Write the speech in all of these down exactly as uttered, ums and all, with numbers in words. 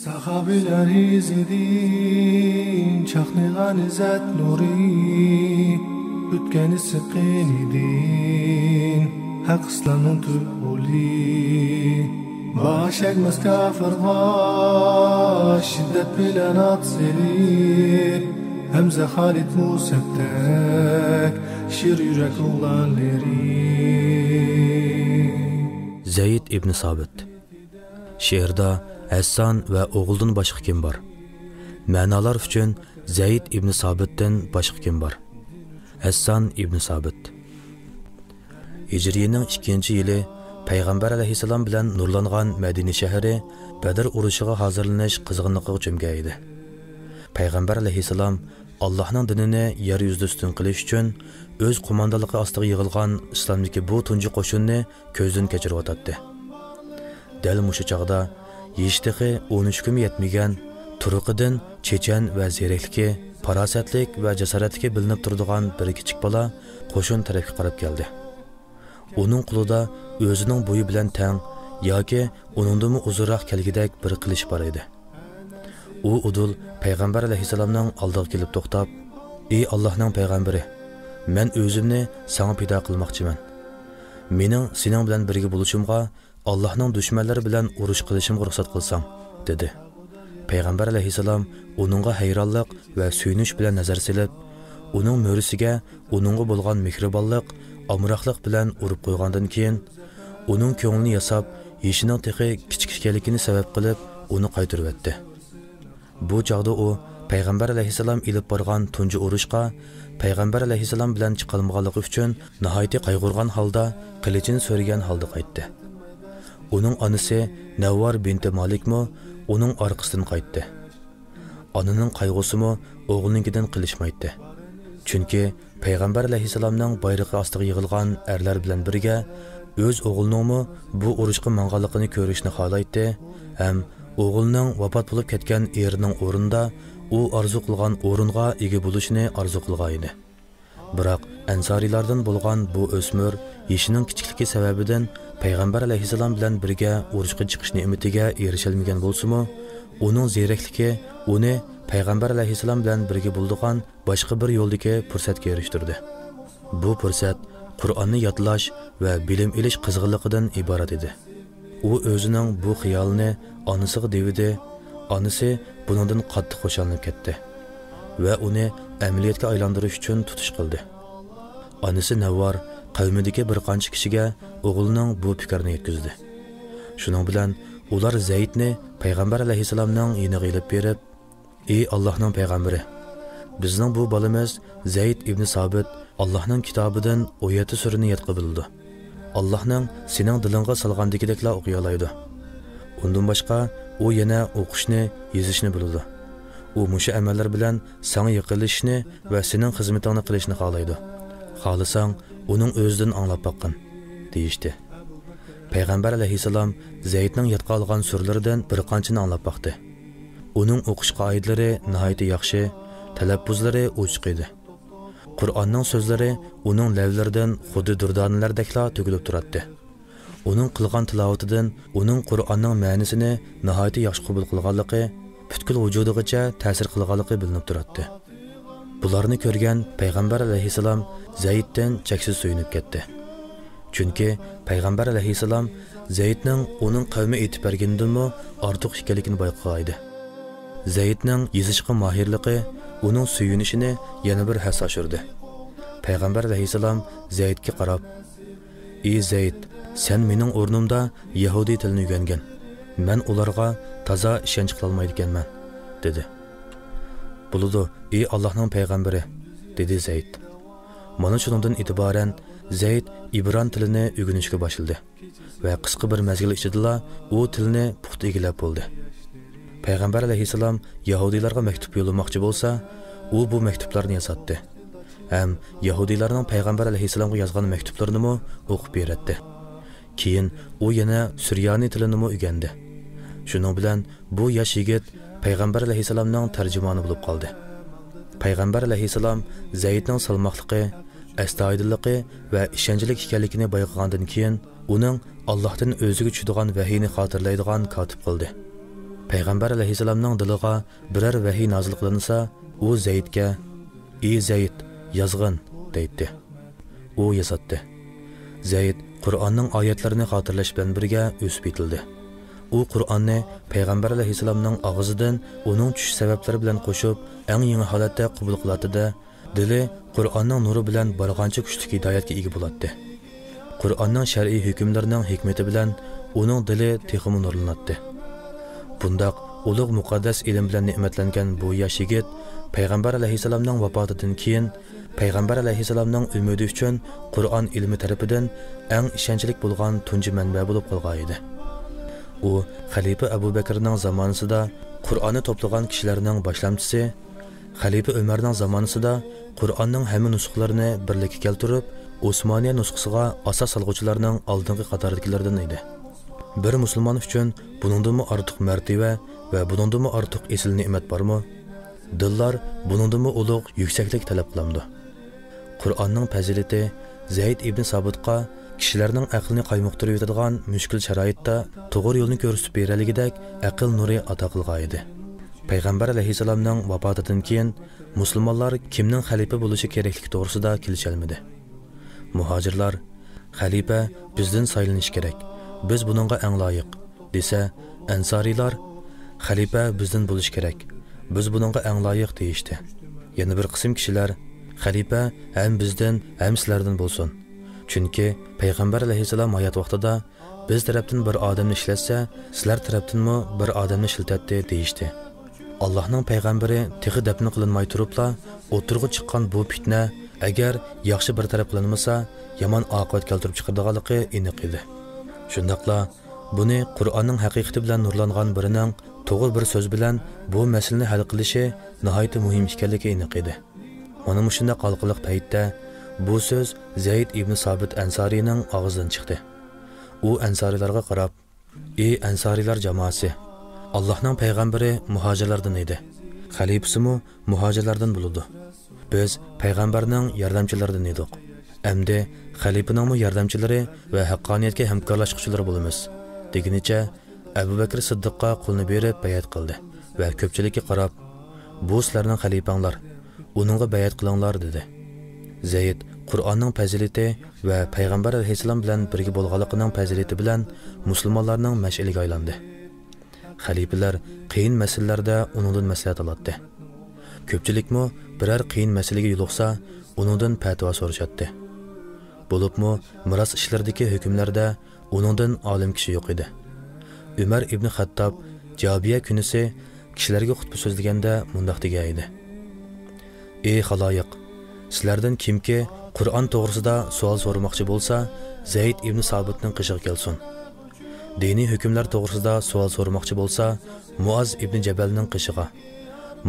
ساخابىلەر ئىزىدىن چاقنىغان ئىززەت نۇرى، ئۆتكەن ئىسسىق قېنىدىن ھەق ئىسلامنىڭ تۈۋ ئۇلى. باش ئەگمەس كاپىرغا شىددەت بىلەن ئات سېلىپ، ھەمزە خالىد مۇسەبدەك شىر يۈرەك ئوغلانلىرى. زەيد ئىبنى سابىت. شېئىردا ھەسسان ۋە ئوغلىدىن باشقا كىم بار؟ مەنالار ئۈچۈن زەيد ئىبنى سابىتتىن باشقا كىم بار؟ ھەسسان ئىبنى سابىت. ھىجرىينىڭ ئىككىنچى يىلى پەيغەمبەر ئەلەيھىسسالام بىلەن نۇرلانغان مەدىنە شەھىرى بەدر ئۇرۇشىغا ھازىرلىنىش قىزغىنلىقىغا چۆمگەن ئىدى. پەيغەمبەر ئەلەيھىسسالام ئاللاھنىڭ دىنىنى يەر يۈزىدە ئۈستۈن قىلىش ئۈچۈن ئۆز قوماندانلىقى ئاستىغا يىغىلغان ئىسلامدىكى بۇ تۇنجى قوشۇننى كۆزدىن كەچۈرۈۋاتاتتى. دەل مۇشۇ چاغدا يېشى تېخى ئون ئۈچكىمۇ يەتمىگەن، تۇرقىدىن چېچەن ۋە زېرەكلىكى، پاراسەتلىك ۋە جاسارەتلىكى بىلىنىپ تۇرىدىغان بىر كىچىك بالا قوشۇن تەرەپكە قاراپ كەلدى. ئۇنىڭ قولىدا ئۆزىنىڭ بويى بىلەن تەڭ ياكى ئۇنىڭدىنمۇ ئۇزۇنراق كەلگۈدەك بىر قىلىچ بار ئىدى. ئۇ ئۇدۇل پەيغەمبەر ئەلەيھىسسالامنىڭ ئالدىغا كېلىپ توختاپ، «ئى ئاللاھنىڭ پەيغەمبىرى، مەن ئۆزۈمنى ساڭا پىدا قىلماقچىمەن. مېنىڭ سېنىڭ بىلەن بىرگە بولۇشۇمغا ئاللاھنىڭ دۈشمەنلىرى بىلەن ئۇرۇش قىلىشىمغا رۇخسەت قىلساڭ» دېدى. پەيغەمبەر ئەلەيھىسسالام ئۇنىڭغا ھەيرانلىق ۋە سۆيۈنۈش بىلەن نەزەر سېلىپ، ئۇنىڭ مۈرىسىگە ئۇنىڭغا بولغان مېھرىبانلىق، ئامراقلىق بىلەن ئۇرۇپ قويغاندىن كېيىن، ئۇنىڭ كۆڭلىنى ياساپ، يېشىنىڭ تېخى كىچىك ئىكەنلىكىنى سەۋەب قىلىپ، ئۇنى قايتۇرۇۋەتتى. بۇ چاغدا ئۇ پەيغەمبەر ئەلەيھىسسالام ئېلىپ بارغان تۇنجى ئۇرۇشقا پەيغەمبەر ئەلەيھىسسالام بىلەن چىقالمىغانلىقى ئۈچۈن ناھايىتى قايغۇرغان ھالدا، قىلىچىنى سۆرىگەن ھالدا قايتتى. ئۇنىڭ ئانىسى نەۋۋار بىنتى مالىكمۇ ئۇنىڭ ئارقىسىدىن قايتتى. ئانىنىڭ قايغۇسىمۇ ئوغلىنىڭكىدىن قېلىشمايتتى. چۈنكى پەيغەمبەر ئەلەيھىسسالامنىڭ بايرىقى ئاستىغا يىغىلغان ئەرلەر بىلەن بىرگە ئۆز ئوغلىنىڭمۇ بۇ ئۇرۇشقا ماڭغانلىقىنى كۆرۈشنى خالايتتى ھەم ئوغلىنىڭ ۋاپات بولۇپ كەتكەن ئېرىنىڭ ئورنىدا ئۇ ئارزۇ قىلغان ئورۇنغا ئىگە بولۇشىنى ئارزۇ قىلغانىدى. بىراق ئەنسارىيلاردىن بولغان بۇ ئۆسمۈر يېشىنىڭ كىچىكلىكى سەۋەبىدىن پەيغەمبەر ئەلەيھىسسالام بىلەن بىرگە ئۇرۇشقا چىقىش نېمىتىگە ئېرىشەلمىگەن بولسىمۇ، ئۇنىڭ زېرەكلىكى ئۇنى پەيغەمبەر ئەلەيھىسسالام بىلەن بىرگە بولىدىغان باشقا بىر يولدىكى پۇرسەتكە ئېرىشتۈردى. بۇ پۇرسەت قۇرئاننى يادلاش ۋە بىلىم ئېلىش قىزغىنلىقىدىن ئىبارەت ئىدى. ئۇ ئۆزىنىڭ بۇ خىيالىنى ئانىسىغا دېۋىدى، ئانىسى بۇنىڭدىن قاتتىق خۇشاللىنىپ كەتتى ۋە ئۇنى ئەمەلىيەتكە ئايلاندۇرۇش ئۈچۈن تۇتۇش قىلدى. ئانىسى نەۋۋار قەۋمىدىكى بىر قانچە كىشىگە ئوغلىنىڭ بۇ پىكرىنى يەتكۈزدى. شۇنىڭ بىلەن ئۇلار زەيدنى پەيغەمبەر ئەلەيھىسسالامنىڭ يېنىغا ئېلىپ بېرىپ، ئى ئاللاھنىڭ پەيغەمبىرى، بىزنىڭ بۇ بالىمىز زەيد ئىبنى سابىت ئاللاھنىڭ كىتابىدىن ئون يەتتە سۈرىنى يادقا بىلىدۇ. ئاللاھنىڭ سېنىڭ دىلىڭغا سالغاندىكىدەكلا ئوقۇيالايدۇ. ئۇندىن باشقا ئۇ يەنە ئوقۇشنى، يېزىشنى بىلىدۇ. ئۇ مۇشۇ ئەمەللەر بىلەن ساڭا يېقىنلىشىشنى ۋە سېنىڭ خىزمىتىڭنى قىلىشنى خالايدۇ. خالىساڭ ئۇنىڭ ئۆزىدىن ئاڭلاپ باققىن، دېيىشتى. پەيغەمبەر ئەلەيھىسسالام زەيدنىڭ يادقا ئالغان سۈرىلىرىدىن بىر قانچىنى ئاڭلاپ باقتى. ئۇنىڭ ئوقۇش قائىدىلىرى ناھايىتى ياخشى، تەلەپپۇزلىرى ئوچۇق ئىدى. قۇرئاننىڭ سۆزلىرى ئۇنىڭ لەۋلىرىدىن خۇددى دۇردانىلەردەكلا تۆكۈلۈپ تۇراتتى. ئۇنىڭ قىلغان تىلاۋىتىدىن ئۇنىڭ قۇرئاننىڭ مەنىسىنى ناھايىتى ياخشى قوبۇل قىلغانلىقى، پۈتكۈل ۋۇجۇدىغىچە تەسىر قىلغانلىقى بىلىنىپ تۇراتتى. بۇلارنى كۆرگەن پەيغەمبەر ئەلەيھىسسالام زەيدتىن چەكسىز سۆيۈنۈپ كەتتى. چۈنكى پەيغەمبەر ئەلەيھىسسالام زەيدنىڭ ئۇنىڭ قەۋمى ئېيتىپ بەرگىنىدىنمۇ ئارتۇق ئىكەنلىكىنى بايقىغانىدى. زەيدنىڭ يېزىشقا ماھىرلىقى ئۇنىڭ سۆيۈنۈشىنى يەنە بىر ھەسسە ئاشۇردى. پەيغەمبەر ئەلەيھىسسالام زەيدكە قاراپ، ئى زەيد، سەن مېنىڭ ئورنۇمدا يەھۇدىي تىلىنى ئۆگەنگىن. مەن ئۇلارغا تازا ئىشەنچ قىلالمايدىكەنمەن، دېدى. بولىدۇ، ئى ئاللاھنىڭ پەيغەمبىرى، دېدى زەيد. مانا شۇنىڭدىن ئېتىبارەن زەيد ئىبران تىلىنى ئۆگىنىشكە باشلىدى ۋە قىسقا بىر مەزگىل ئىچىدىلا ئۇ تىلنى پۇختا ئىگىلەپ بولدى. پەيغەمبەر ئەلەيھىسسالام يەھۇدىيلارغا مەكتۇپ يوللىماقچى بولسا، ئۇ بۇ مەكتۇپلارنى يازاتتى ھەم يەھۇدىيلارنىڭ پەيغەمبەر ئەلەيھىسسالامغا يازغان مەكتۇپلىرىنىمۇ ئوقۇپ بېرەتتى. كېيىن ئۇ يەنە سۈريانىي تىلىنىمۇ ئۆگەندى. شۇنىڭ بىلەن بۇ ياش يىگىت پەيغەمبەر ئەلەيھىسسالامنىڭ تەرجىمانى بولۇپ قالدى. پەيغەمبەر ئەلەيھىسسالام زەيدنىڭ سالماقلىقى، ئەستايىدىللىقى ۋە ئىشەنچلىك ئىكەنلىكىنى بايقىغاندىن كېيىن، ئۇنىڭ ئاللاھتىن ئۆزىگە چۈشىدىغان ۋەھىينى خاتىرىلەيدىغان كاتىپ قىلدى. پەيغەمبەر ئەلەيھىسسالامنىڭ دىلىغا بىرەر ۋەھىي نازىل قىلىنسا، ئۇ زەيدكە، «ئى زەيد، يازغىن» دەيتتى. ئۇ يازاتتى. زەيد قۇرئاننىڭ ئايەتلىرىنى خاتىرىلەش بىلەن بىرگە ئۆسۈپ يېتىلدى. ئۇ قۇرئاننى پەيغەمبەر ئەلەيھىسسالامنىڭ ئاغزىدىن ئۇنىڭ چۈشۈش سەۋەبلىرى بىلەن قوشۇپ، ئەڭ يېڭى ھالەتتە قوبۇل قىلاتتى-دە، دىلى قۇرئاننىڭ نۇرى بىلەن بارغانچە كۈچلۈك ھىدايەتكە ئىگە بولاتتى. قۇرئاننىڭ شەرئىي ھۆكۈملىرىنىڭ ھېكمىتى بىلەن ئۇنىڭ دىلى تېخىمۇ نۇرلىناتتى. بۇنداق ئۇلۇغ مۇقەددەس ئىلىم بىلەن نېمەتلەنگەن بۇ ياش يىگىت پەيغەمبەر ئەلەيھىسسالامنىڭ ۋاپاتىدىن كېيىن پەيغەمبەر ئەلەيھىسسالامنىڭ ئۈمىدى ئۈچۈن قۇرئان ئىلمى تەرىپىدىن ئەڭ ئىشەنچلىك بولغان تۇنجى مەنبە بولۇپ قالغانىدى. ئۇ خەلىپە ئەبۇ بەكرىنىڭ زامانىسىدا قۇرئاننى توپلىغان كىشىلەرنىڭ باشلامچىسى، خەلىپە ئۆمەرنىڭ زامانىسىدا قۇرئاننىڭ ھەممە نۇسخىلىرىنى بىرلىككە كەلتۈرۈپ، ئوسمانىيە نۇسخىسىغا ئاساس سالغۇچىلارنىڭ ئالدىنقى قاتاردىكىلىرىدىن ئىدى. بىر مۇسۇلمان ئۈچۈن بۇنىڭدىنمۇ ئارتۇق مەرتىۋە ۋە بۇنىڭدىنمۇ ئارتۇق ئېسىل نېمەت بارمۇ؟ دىنلار بۇنىڭدىنمۇ ئۇلۇغ يۈكسەكلىك تەلەپ قىلامدۇ؟ قۇرئاننىڭ پەزىلىتى زەيد ئىبن سابىتقا كىشىلەرنىڭ ئەقلىنى قايمۇقتۇرۇۋېتىدىغان مۈشكۈل شارائىتتا توغرا يولنى كۆرسىتىپ بېرەلىگۈدەك ئەقىل نۇرى ئاتا قىلغانىدى. پەيغەمبەر ئەلەيھىسسالامنىڭ ۋاپاتىدىن كېيىن مۇسۇلمانلار كىمنىڭ خەلىپە بولۇشى كېرەكلىكى توغرىسىدا كېلىشەلمىدى. مۇھاجىرلار، «خەلىپە بىزدىن سايلىنىشى كېرەك، بىز بۇنىڭغا ئەڭ لايىق» دېسە، ئەنسارىيلار، «خەلىپە بىزدىن بولۇشى كېرەك، بىز بۇنىڭغا ئەڭ لايىق» دېيىشتى. يەنە بىر قىسىم كىشىلەر، «خەلىپە ھەم بىزدىن، ھەم سىلەردىن بولسۇن. چۈنكى پەيغەمبەر ئەلەيھىسسالام ھايات ۋاقتىدا بىز تەرەپتىن بىر ئادەمنى ئىشلەتسە، سىلەر تەرەپتىنمۇ بىر ئادەمنى ئىشلىتەتتى» دېيىشتى. ئاللاھنىڭ پەيغەمبىرى تېخى دەپنە قىلىنماي تۇرۇپلا ئوتتۇرىغا چىققان بۇ پىتنە ئەگەر ياخشى بىر تەرەپ قىلىنمىسا، يامان ئاقىۋەت كەلتۈرۈپ چىقىرىدىغانلىقى ئېنىق ئىدى. شۇنداقلا بۇنى قۇرئاننىڭ ھەقىقىتى بىلەن نۇرلانغان بىرىنىڭ توغرا بىر سۆز بىلەن بۇ مەسىلىنى ھەل قىلىشى ناھايىتى مۇھىم ئىكەنلىكى ئېنىق ئىدى. مانا مۇشۇنداق ھالقىلىق پەيتتە بۇ سۆز زەيد ئىبن سابىت ئەنسارىينىڭ ئاغزىدىن چىقتى. ئۇ ئەنسارىيلارغا قاراپ، «ئى ئەنسارىيلار جامائىسى! ئاللاھنىڭ پەيغەمبىرى مۇھاجىرلاردىن ئىدى. خەلىپىسىمۇ مۇھاجىرلاردىن بولىدۇ. بىز پەيغەمبەرنىڭ ياردەمچىلىرىدىن ئىدۇق. ئەمدى خەلىپىنىڭمۇ ياردەمچىلىرى ۋە ھەققانىيەتكە ھەمكارلاشقۇچىلىرى بولىمىز» دېگىنىچە، ئەبۇ بەكرى سىددىققا قولىنى بېرىپ بەيئەت قىلدى ۋە كۆپچىلىككە قاراپ، «بۇ سىلەرنىڭ خەلىپەڭلار، ئۇنىڭغا بەيئەت قىلىڭلار» دېدى. زەيد قۇرئاننىڭ پەزىلىتى ۋە پەيغەمبەر ئەلەيھىسسالام بىلەن بىرگە بولغانلىقىنىڭ پەزىلىتى بىلەن مۇسۇلمانلارنىڭ مەشئىلىگە ئايلاندى. خەلىپىلەر قىيىن مەسىلىلەردە ئۇنىڭدىن مەسلىھەت ئالاتتى. كۆپچىلىكمۇ بىرەر قىيىن مەسىلىگە يولۇقسا، ئۇنىڭدىن پەتىۋا سورىشاتتى. بولۇپمۇ مىراس ئىشلىرىدىكى ھۆكۈملەردە ئۇنىڭدىن ئالىم كىشى يوق ئىدى. ئۆمەر ئىبنى خەتتاب جابىيە كۈنىسى كىشىلەرگە خۇتبە سۆزلىگەندە مۇنداق دېگەن ئىدى: «ئى خالايىق! سىلەردىن كىمكى قۇرئان توغرىسىدا سوئال سورىماقچى بولسا، زەيد ئىبنى سابىتنىڭ قېشىغا كەلسۇن. دىنىي ھۆكۈملەر توغرىسىدا سوئال سورىماقچى بولسا، مۇئاز ئىبنى جەبەلنىڭ قېشىغا،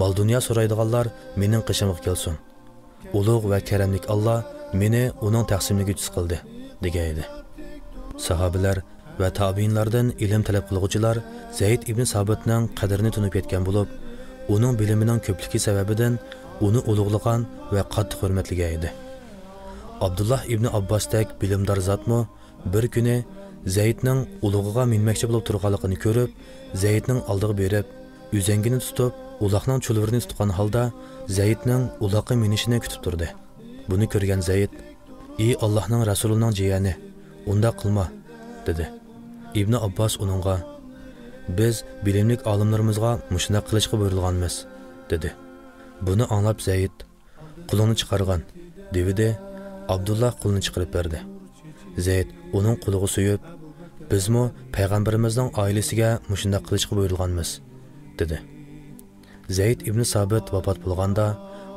مال-دۇنيا سورايدىغانلار مېنىڭ قېشىمغا كەلسۇن. ئۇلۇغ ۋە كەرەملىك ئاللا مېنى ئۇنىڭ تەقسىملىگۈچىسى قىلدى» دېگەن ئىدى. ساھابىلەر ۋە تابىئىنلاردىن ئىلىم تەلەپ قىلغۇچىلار زەيد ئىبن سابىتنىڭ قەدرىنى تونۇپ يەتكەن بولۇپ، ئۇنىڭ بىلىمىنىڭ كۆپلۈكى سەۋەبىدىن ئۇنى ئۇلۇغلىغان ۋە قاتتىق ھۆرمەتلىگەن ئىدى. ئابدۇللاھ ئىبن ئابباستەك بىلىمدار زاتمۇ بىر كۈنى زەيدنىڭ ئۇلۇغىغا مىنمەكچى بولۇپ تۇرغانلىقىنى كۆرۈپ، زەيدنىڭ ئالدىغا بېرىپ، ئۈزەڭگىنى تۇتۇپ، ئۇلاقنىڭ چۇلۋۇرىنى تۇتقان ھالدا زەيدنىڭ ئۇلاققا مىنىشىنى كۈتۈپ تۇردى. بۇنى كۆرگەن زەيد، «ئى ئاللاھنىڭ رەسۇلىنىڭ جىيەنى، ئۇنداق قىلما» دېدى. ئىبنى ئابباس ئۇنىڭغا، «بىز بىلىملىك ئالىملىرىمىزغا مۇشۇنداق قىلىشقا بۇيرۇلغانمىز» دېدى. بۇنى ئاڭلاپ زەيد، «قولۇڭنى چىقارغىن» دېۋىدى. ئابدۇللا قولىنى چىقىرىپ بەردى. زەيد ئۇنىڭ قولىغا سۆيۈپ، «بىزمۇ پەيغەمبىرىمىزنىڭ ئائىلىسىگە مۇشۇنداق قىلىشقا بۇيرۇلغانمىز» دېدى. زەيد ئىبنى سابىت ۋاپات بولغاندا،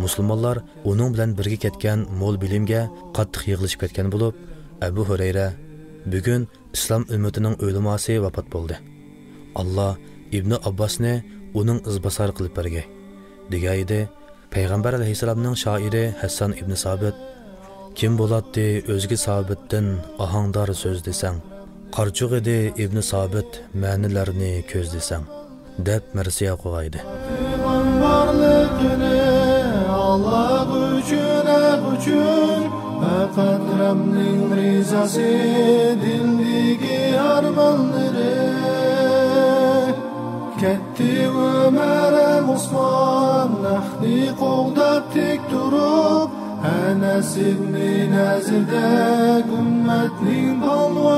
مۇسۇلمانلار ئۇنىڭ بىلەن بىرگە كەتكەن مول بىلىمگە قاتتىق يىغلىشىپ كەتكەن بولۇپ، ئەبۇ ھۇرەيرە، «بۈگۈن ئىسلام ئۈممىتىنىڭ ئۆلىماسى ۋاپات بولدى. ئاللا ئىبنى ئابباسنى ئۇنىڭ ئىزباسارى قىلىپ بەرگەي» دېگەن ئىدى. پەيغەمبەر ئەلەيھىسسالامنىڭ شائىرى ھەسسان ئىبنى سابىت، «كىم بولاتتى ئۆزگە سابىتتىن ئاھاڭدار سۆز دېسەڭ؟ قارچۇق ئىدى ئىبنى سابىت مەنىلەرنى كۆز دېسەڭ» دەپ مەرسىيە ئوقۇغان ئىدى. پەقەت رەبنىڭ رىزاسى دىلدىكى ئارمانلىرى. كەت ئۆمەر ھەم ئوسمان ھەقنى قوغداپ تىك تۇرۇپ، ئەنەس ئىبنى نەزىردەك ئۈممەتنىڭ بالۋان